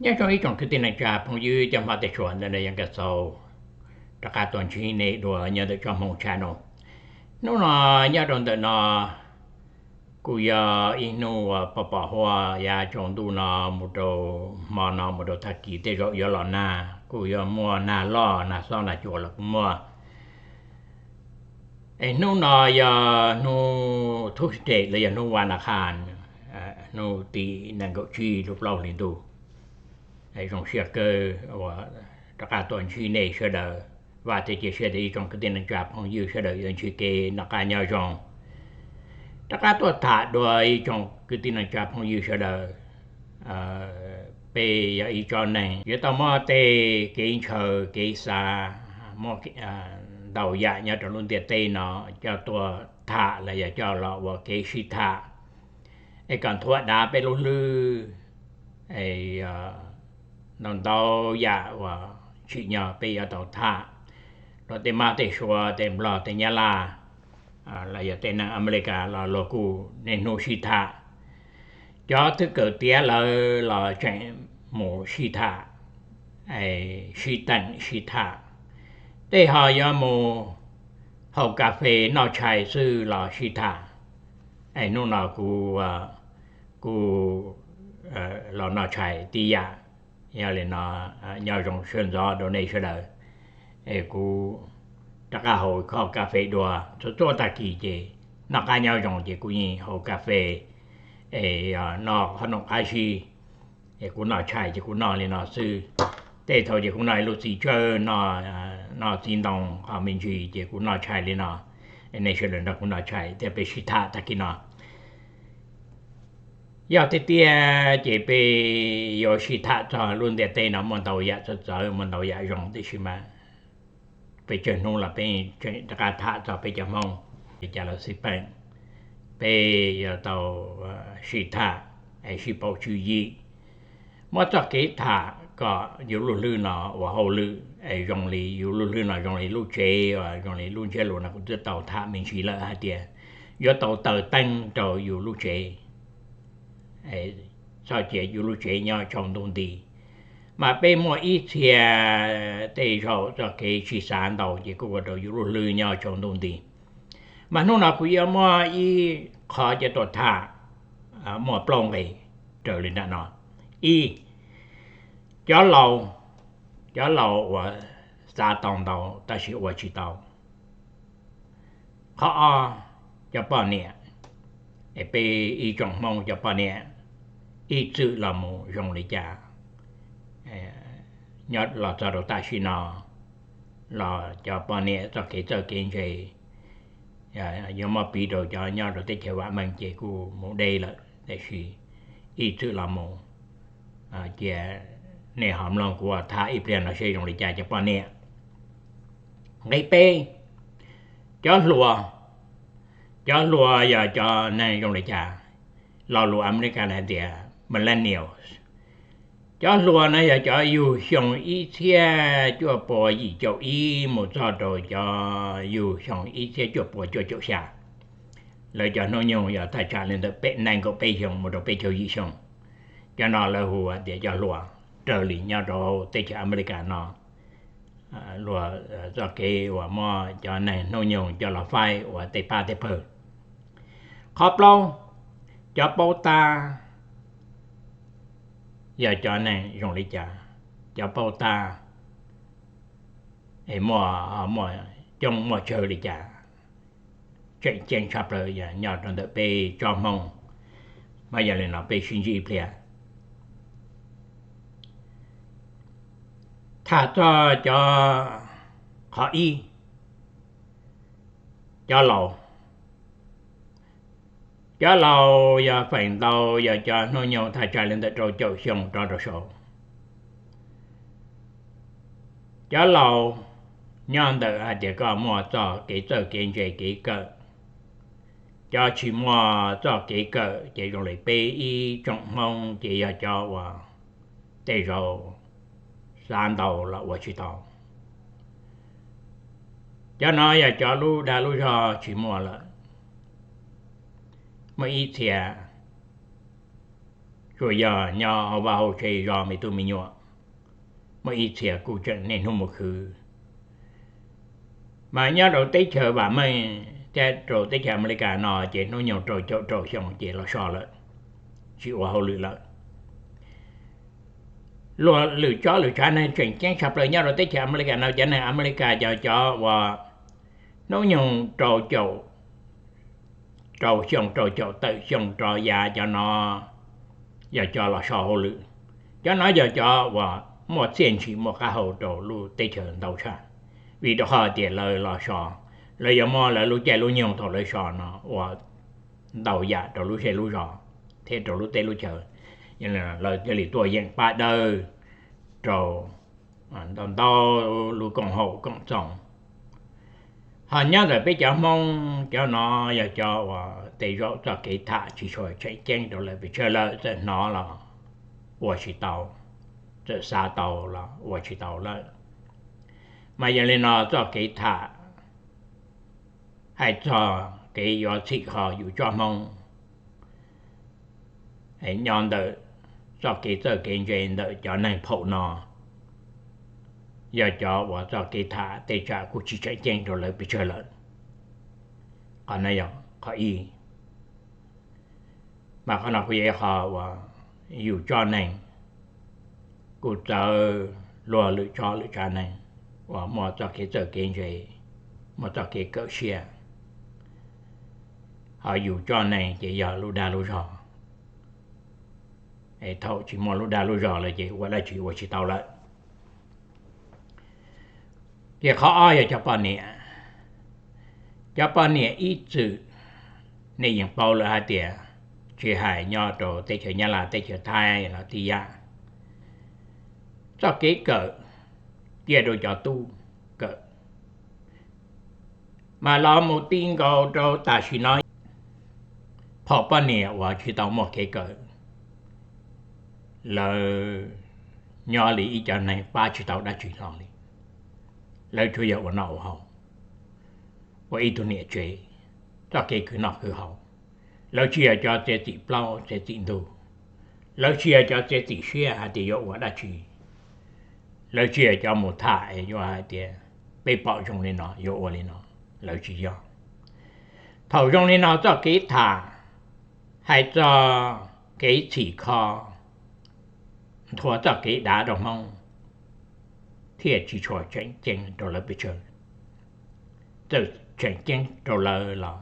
Nyob zoo ib tsoom kwv tij neej tsa phooj ywg cov Hmoob tej suav ntawm no, yog Nkaj Xauv rov qab tuaj ntsib nej dua nyob ntawm tsob Hmoob channel no. Hnub no nyob rau ntawm no kuj yog ib hnub uas pom pom huab yav tsaus ntuj no mus rau hmo no mus rau tag kis tej zaum yuav los nag, kuj yuav muaj nag loj nag xob nag cua los kuj muaj. Es hnub no yog hnub Tuesday los yog hnub vas nas khas, hnub tim nees nkaum tsib lub plaub hlis ntuj. Zoo siab kawg uas rov qab tuaj ntsib nej sawv daws. Vam thiab cia siab tias ib tsoom kwv tij neej tsa phooj ywg sawv daws yuav ntsib kev noj qab nyob zoo. Rov qab tuaj tham dua ib tsoom kwv tij neej tsa phooj ywg sawv daws. Peb yog ib tsob neeg yuav tau muab tej kev ntshaw kev xav, muab ntau yam nyob rau lub ntiaj teb no coj tuaj tham los yog coj los ua kev sib tham, es kom nthuav dav peb lub hlwb, es ntau ntau yam uas tsim nyog peb yuav tau tham. Luag tej mab tej suav tej nplog tej nyab laj los yog tej neeg Amelikas los luag kuj niaj hnub sib tham. Cov twb kawm tiav lawm los tseem mus sib tham, sib teem sib tham. Tej ho yuav mus haus kas fes noj tshais xwb los sib tham. Es hnub no kuv kuj los noj tshais tib yam. Yog li no nyob zoo sawv ntxov rau nej sawv daws. Es kuv rov qab haus khob kas fes dua txhua txhua tag kis ces noj qab nyob zoo ces kuv yeej haus kas fes, es noj qhov noj qab zib. Es kuv noj tshais ces kuv noj li no xwb. Tej thaum ces kuv noj ib lub txiv tsawb, noj txiv ntoo qhov me ntsis ces kuv noj tshais li no. Nej sawv daws nrog kuv noj tshais thiab peb sib tham tag kis no. Yog tiag tiag ces peb yuav sib tham txog lub ntiaj teb no muaj ntau yam txawv txawv, muaj ntau yam zoo, tiam sis mas peb tsawg hnub los peb tseem rov qab tham txog peb cov Hmoob li cas los xij peem, peb yuav tau sib tham, sib pauv tswv yim, muab txoj kev tham kom yus lub hlwb no ua hauj lwm es zoo li yus lub hlwb no zoo li lub tsev, zoo li lub ntsiab lus no kuv twb tau tham me ntsis lawm hais tias yuav tau taws teeb rau yus lub tsev, txhob cia yus lub tsev nyob tsaus ntuj nti. Mas peb muaj ib txhia tej zaum txoj kev tsis xav ntau ces kuj ua rau yus lub hlwb nyob tsaus ntuj nti. Mas hnub no kuv yuav muab ib qho coj tuaj tham, muaj plaub nqe raws li nram no. Ib, cov laus, cov laus uas xav tau ntau tab sis ua tsis tau. Qhov ob, cov poj niam, es peb ib tsoom Hmoob cov poj niam ib txwm los mus zoo li cas, nyob los txog rau tam sim no los cov poj niam txoj kev txawj kev ntse yuav muab piv rau cov nyob rau teb chaws vam meej ces kuj mus deb lawm, tiam sis ib txwm los mus cia nej ho mloog kuv tham ib pliag no seb zoo li cas cov poj niam. Nqe peb, cov hluas. Cov hluas yog cov neeg zoo li cas, lo lus Amelikas hais tias millennials. Cov hluas no yog cov yug xyoo ib txhiab cuaj pua yim caum ib mus txog rau cov yug xyoo ib txhiab cuaj pua cuaj caum xya. Lawv cov hnub nyoog yog thaj tsam li ntawm peb, nees nkaum peb xyoos mus rau peb caug yim xyoo. Cov no lawv hu tias cov hluas raws li nyob rau teb chaws Amelikas no. Luag txoj kev uas muab cov neeg hnub nyoog coj los faib ua tej pab tej pawg. Qhov plaub, cov paub tab yog cov neeg zoo li cas, cov paub tab es muaj, muaj coob muaj tsawg li cas. Tseem ceeb tshaj plaws yog nyob rau ntawm peb tsob Hmoob. Mas yog li no peb sib ntsib ib pliag. Tham txog cov, qhov ib, cov laus. Cov laus yog feem ntau yog cov hnub nyoog thaj tsam li ntawm rau caum xyoo rov rau saud. Cov laus nyob ntawm hais tias koj muaj txoj kev txawj kev ntse kev kawm. Cov tsis muaj txoj kev kawm ces zoo li peb ib tsoom Hmoob ces yog cov uas tej zaum xav ntau los ua tsis tau. Cov no yog cov lub dag lub zog tsis muaj lawm. Muaj ib txhia tsuas yog nyob hauv vaj hauv tsev zov me tub me nyuam, muaj ib txhia kuj tseem niaj hnub mus khwv. Mas nyob rau teb chaws vam meej thiab rau teb chaws Amelikas no ces hnub nyoog rau caum rau xyoo ces los so lawm, tsis ua hauj lwm lawm. Luag lwm tsob lwm tsav neeg tseem ceeb tshaj plaws nyob rau teb chaws Amelikas no, cov neeg Amelikas yog cov uas hnub nyoog rau caum rau xyoo, rau caum tawm xyoo rov yav cov no yog cov los so hauj lwm. Cov no yog cov uas muaj txiaj ntsim muaj qab hau rau lub teb chaws ntau tshaj, vim rau qhov tias lawv los so, lawv yuav muab lawv lub caij lub nyoog thaum lawv so no ua ntau yam rau lub zej lub zos thiab rau lub teb lub chaws. Lawv thiaj li tuaj yeem pab dawb rau ntau ntau lub koom haum koom txoos. Ho nyob ntawm peb cov Hmoob cov no yog cov uas tej zaum txoj kev tham tsis tshua tseem ceeb rau lawv pes tsawg, lawv txawm hnov los ua tsis tau, txawm xav tau los ua tsis tau lawm. Mas yog li no txoj kev tham hais txog kev yuav txhim kho yus tsob Hmoob nyob ntawm txoj kev txawj kev ntse ntawm cov neeg phaum no, yog cov uas txoj kev tham tej tsam kuj tsis tseem ceeb rau lawv pes tsawg lawm. Qhov no yog qhov ib. Mas qhov no kuj yog ib qho uas yus tsob neeg kuj txawv luag lwm tsob lwm tsav neeg uas muaj txoj kev txawj kev ntse, muaj txoj kev kawm siab. Ho yus tsob neeg ces yog lub dag lub zog. Thaum tsis muaj lub dag lub zog lawm ces ua dab tsi ua tsis tau lawm. Ces qhov ob yog cov poj niam. Cov poj niam ib txwm nej yeej paub lawm hais tias, tsis hais nyob rau teb chaws Nyab Laj teb chaws Thaib los tib yam, txoj kev kawm cia rau cov tub kawm. Mas los mus ti nkaus rau tam sim no, phom poj niam uas tsis tau muaj kev kawm, lawv nyob li ib cov neeg pab tsis tau dab tsi hlo li. Lawv tsuas yog ua noj ua haus, ua ib tug niam tsev, txoj kev khwv noj khwv haus. Lawv tsis yog cov txiav txim plaub txiav txim ntug, lawv tsis yog cov txiav txim siab hais tias yuav ua dab tsi, lawv tsis yog cov mus tham es yuav hais tias peb pom zoo li no yuav ua li no, lawv tsis yog. Thaum zoo li no txoj kev tham hais txog kev txhim kho nthuav txoj kev dav rau Hmoob thiaj tsis tshua tseem ceeb rau lawv pes tsawg. Txawm tseem ceeb rau lawv los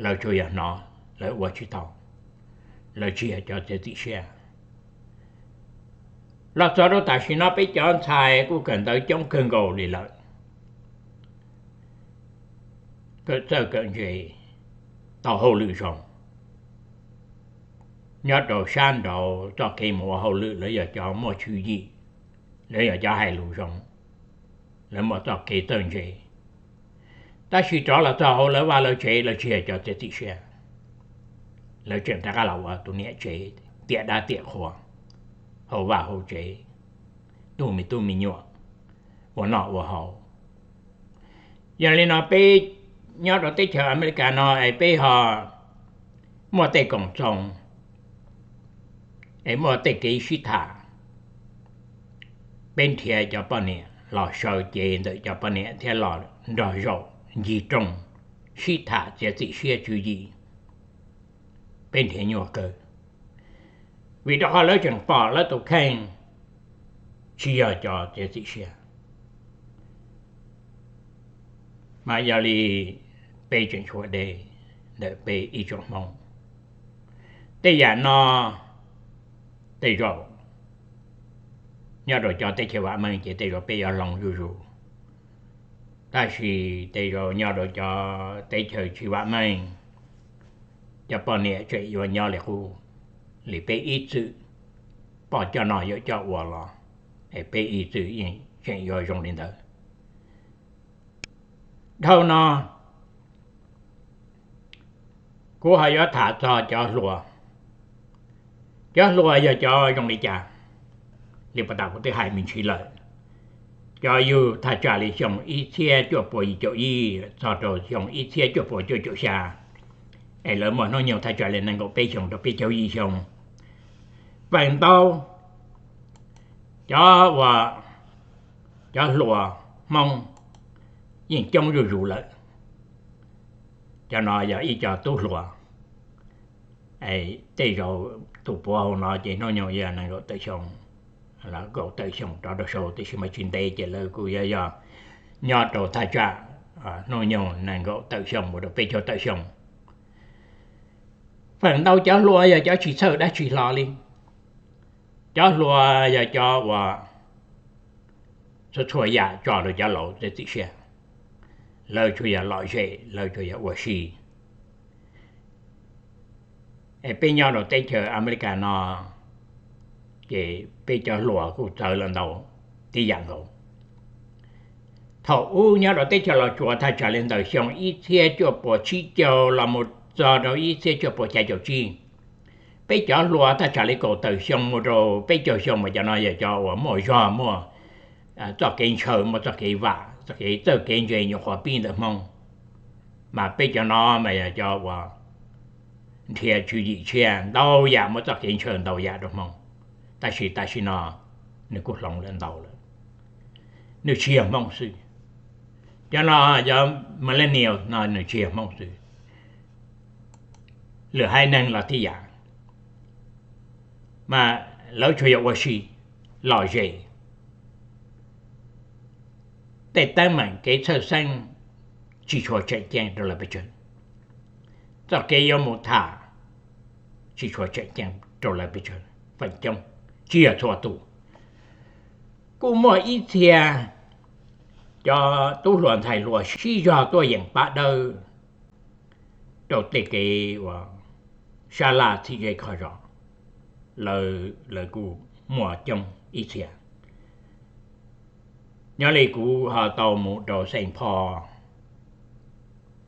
lawv tsuas yog hnov, lawv ua tsis tau, lawv tsis yog cov txiav txim siab. Los txog rau tam sim no peb cov ntxhais kuj kawm ntawv coob kawg nkaus li lawm, kawm txawj kawm ntse, tau hauj lwm zoo. Nyob rau sab nraud txoj kev mus ua hauj lwm lawv yog cov muaj tswv yim, lawv yog cov hais lus zoo, lawv muaj txoj kev txawj ntse. Tab sis rov los txog hauv lawv vaj lawv tsev lawv tsis yog cov txiav txim siab, lawv tseem rov qab los ua tus niam tsev, tiam dab tiam qhua, hauv vaj hauv tsev, tu me tub me nyuam, ua noj ua haus. Yog li no peb nyob rau teb chaws Amelikas no es peb ho muaj tej koom txoos es muaj tej kev sib tham, peb nrhiav cov poj niam los sawv cev ntawm cov poj niam thiab los nrog zaum ncig rooj sib tham txiav txim siab tswv yim, peb nrhiav nyuaj kawg. Vim rau qhov lawv tseem pom lawv tus kheej tsis yog cov txiav txim siab. Mas yog li peb tseem tshuav dej ntawm peb ib tsoom Hmoob. Tej yam no tej zaum nyob rau cov teb chaws vam meej ces tej zaum peb yuav hloov zuj zus. Tab sis tej zaum nyob rau cov teb chaws tsis vam meej, cov poj niam tseem yuav nyob li qub li peb ib txwm pom coj noj yuav coj ua los, es peb ib txwm yeej tseem yuav zoo li ntawd. Dhau no kuv ho yuav tham txog cov hluas. Cov hluas yog cov zoo li cas? Li puag ta kuv twb hais me ntsis lawm, cov yug thaj tsam li xyoo ib txhiab cuaj puas yim caum ib txog rau xyoo ib txhiab cuaj puas cuaj caum xya, es lawv muaj hnub nyoog thaj tsam li nees nkaum peb xyoos rau peb caug yim xyoo. Feem ntau cov uas, cov hluas Hmoob yeej coob zuj zus lawm. Cov no yog ib co tub hluas, tej zaum tus puav hauv no ces hnub nyoog yog nees nkaum tawm xyoo, kaum tawm xyoo rov rau saud, tiam sis mas tsis ntev ces lawv kuj yuav yog nyob rau thaj tsam hnub nyoog nees nkaum tawm xyoo mus rau peb caug tawm xyoo. Feem ntau cov hluas yog cov tsis txhawj dab tsi hlo li. Cov hluas yog cov uas txhua txhua yam tso rau cov laus txiav txim siab, lawv tsuas yog lom zem, lawv tsuas yog ua si. Es peb nyob rau teb chaws Amelikas no, ces peb cov hluas kuj txawv lawm ntau tib yam nkaus. Thaum ub nyob rau teb chaws Los Tsuas thaj tsam li ntawm xyoo ib txhiab cuaj puas tsib caug los mus txog rau ib txhiab cuaj puas xya caum tsib, peb cov hluas thaj tsam li kaum tawm xyoo mus rau peb caug xyoo mas cov no yog cov uas muaj zog, muaj txoj kev ntshaw, muaj txoj kev vam, txoj kev txawj kev ntse nyuam qhuav pib ntawm Hmoob. Mas peb cov no mas yog cov uas nrhiav tswv yim tshiab ntau yam, muaj txoj kev ntshaw ntau yam rau Hmoob, tab sis tam sim no nws kuj hloov lawm ntau lawm, nws tsis yog Hmoob xwb. Cov no yog millennial no nws tsis yog Hmoob xwb, lwm haiv neeg los tib yam, mas lawv tsuas yog ua si, lom zem, tej teeb meem kev txhawj xeeb tsis tshua tseem ceeb rau lawv pes tsawg, txoj kev yuav mus tham tsis tshua tseem ceeb rau lawv pes tsawg, feem coob, tsis yog txhua tus. Kuj muaj ib txhia cov tub hluas ntxhais hluas sib zog tuaj yeem pab dawb rau tej kev uas sab laj txhim zej kho zos, lawv kuj muaj coob ib txhia. Nyob li kuv ho tau mus rau Saint Paul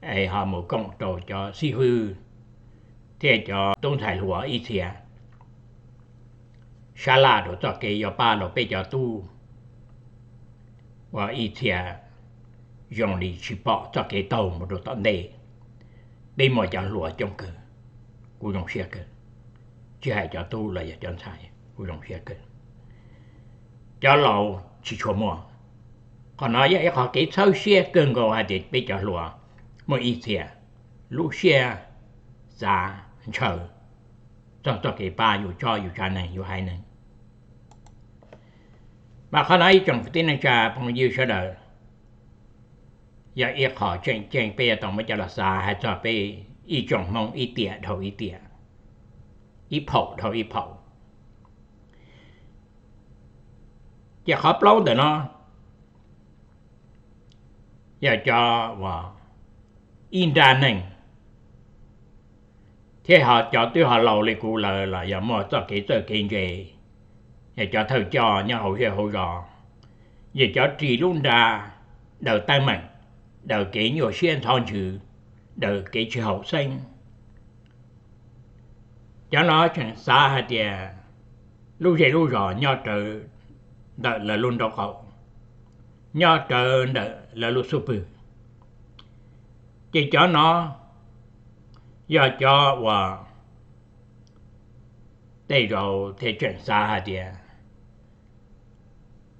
es ho mus koom rau cov xib hwb thiab cov tub ntxhais hluas ib txhia, sab laj rau txoj kev yuav pab rau peb cov tub uas ib txhia zoo li tsis pom txoj kev taug mus rau tom ntej. Peb muaj cov hluas coob kawg, kuv zoo siab kawg, tsis hais cov tub los yog cov ntxhais kuv zoo siab kawg. Cov laus tsis tshua muaj. Qhov no yog ib qhov kev txhawb siab kawg nkaus hais tias peb cov hluas muaj ib txhia lub siab xav ntshaw txog txoj kev pab yus tsob yus tsav neeg yus haiv neeg. Mas qhov no ib tsoom kwv tij neej tsa phooj ywg sawv daws, yog ib qho tseem ceeb peb yuav tau muab coj los xav hais txog peb ib tsoom Hmoob ib tiam dhau ib tiam, ib phaum dhau ib phaum. Ces qhov plaub ntawm no yog cov uas ib nrab neeg thiab ho cov twb ho laus li kuv lawm los yog muaj txoj kev txawj kev ntse, yog cov thawj coj nyob hauv zej hauv zos, yog cov ris lub nra daws teeb meem, daws kev nyuaj siab ntxhov ntsws, daws kev tsis haum xeeb. Cov no tseem xav hais tias lub zej lub zos nyob rawv ntawm lawv lub nraub qaum, nyob rawv ntawm lawv lub xub pwg. Ces cov no yog cov uas tej zaum thiaj tseem xav hais tias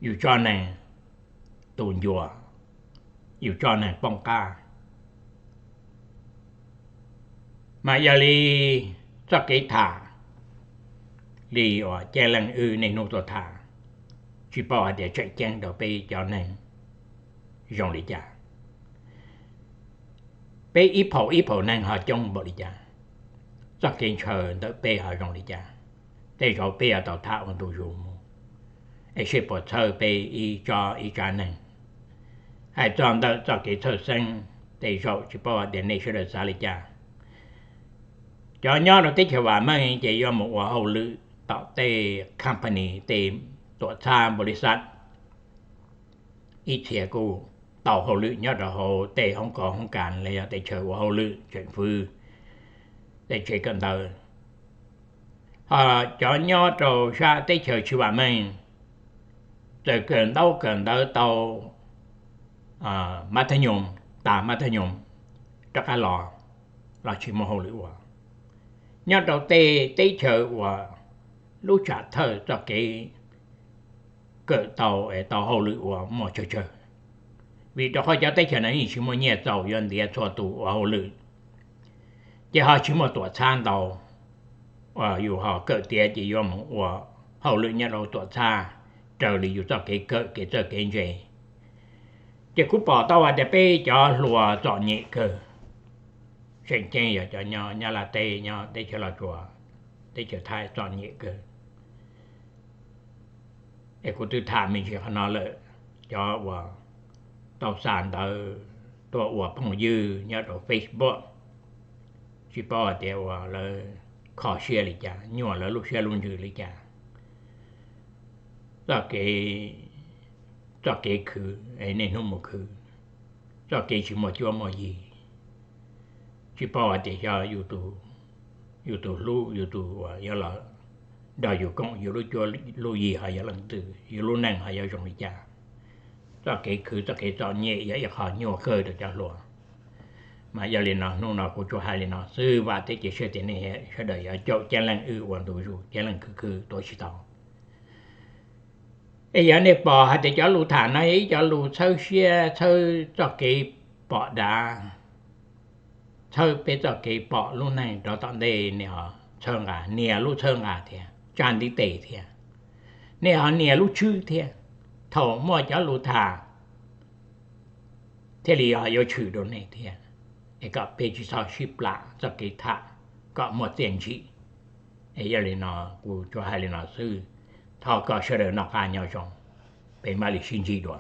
yus tsob neeg tu ncua, yus tsob neeg poob qab. Mas yog li txoj kev tham li uas Ceeb Leej wb niaj hnub tuaj tham, tsis paub hais tias tseem ceeb rau peb cov neeg zoo li cas. Peb ib phaum ib phaum neeg ho coob npaum li cas, txoj kev ntshaw ntawm peb ho zoo li cas, tej zaum peb yuav tau tham ua ntu zus mus, es seb puas txhawb peb ib tsob ib tsav neeg. Hais txog ntawm txoj kev txhawj xeeb, tej zaum tsis paub tias nej sawv daws xav li cas. Cov nyob rau teb chaws vam meej ces yuav mus ua hauj lwm tom tej company, tej tuam txhab npaum li xav, ib txhia kuj tau hauj lwm nyob rau hauv tej hoob kos hoob kas los yog tej chaw ua hauj lwm tseem fwv, tej tsev kawm ntawv. Ho cov nyob rau sab teb chaws tsis vam meej, txawm kawm ntaub kawm ntawv tau mab thab nyoos, tas mab thab nyoos rov qab los, los tsis muaj hauj lwm ua. Nyob rau tej teb chaws uas lub tsam thawj txoj kev kawm tau es tau hauj lwm ua muaj tsawg tsawg. Vim rau qhov cov teb chaws no yeej tsis muaj nyiaj txaus yuav ntiav txhua tus ua hauj lwm, ces ho tsis muaj tuam txhab ntau, yus ho kawm tiav ces yuav mus ua hauj lwm nyob rau tuam txhab raws li yus txoj kev kawm kev txawj kev ntse. Ces kuv pom tau hais tias peb cov hluas txom nyem kawg, tseem ceeb yog cov nyob Nyab Laj teb, nyob teb chaws Los Tsuas, teb chaws Thaib txom nyem kawg. Es kuv twb tham me ntsis qhov no lawm, cov uas tau xa ntawv tuaj ua phooj ywg nyob rau Facebook, tsis paub hais tias uas lawv kho siab li cas, nyuaj lawv lub siab lub ntsws li cas. Txoj kev, txoj kev khwv, niaj hnub mus khwv, txoj kev tsis muaj cuab muaj yig, tsis paub hais tias xyov yus tus hlub, yus tus uas yuav los nrog yus koom yus lub cuab lub yig ho yog leej twg, yus lub neej ho yuav zoo li cas. Txoj kev khwv txoj kev txom nyem yog ib qho nyuaj kawg rau cov hluas. Mas yog li no hnub no kuv tsuas hais li no xwb, vam thiab cia siab tias nej sawv daws yuav caum ceeb leej wb ua ntu zus, ceeb leej khwv khwv tuav tsis tau. Es yog nej pom hais tias cov lus tham no yog ib cov lus txhawb siab, txhawb txoj kev pom dav, txhawb peb txoj kev pom lub neej rov tom ntej, nej ho txhawb nqa, nias lub txhawb nqa thiab, tsa ntiv tes thiab, nej ho nias lub tshwb thiab. Thaum muaj cov lus tham thiaj li ho yuav tshwm rau nej thiab, es kom peb tsis txhob sib plam txoj kev tham kom muaj txiaj ntsig. Es yog li no kuv tsuas hais li no xwb, thov kom sawv daws noj qab nyob zoo, peb mam li sib ntsib dua.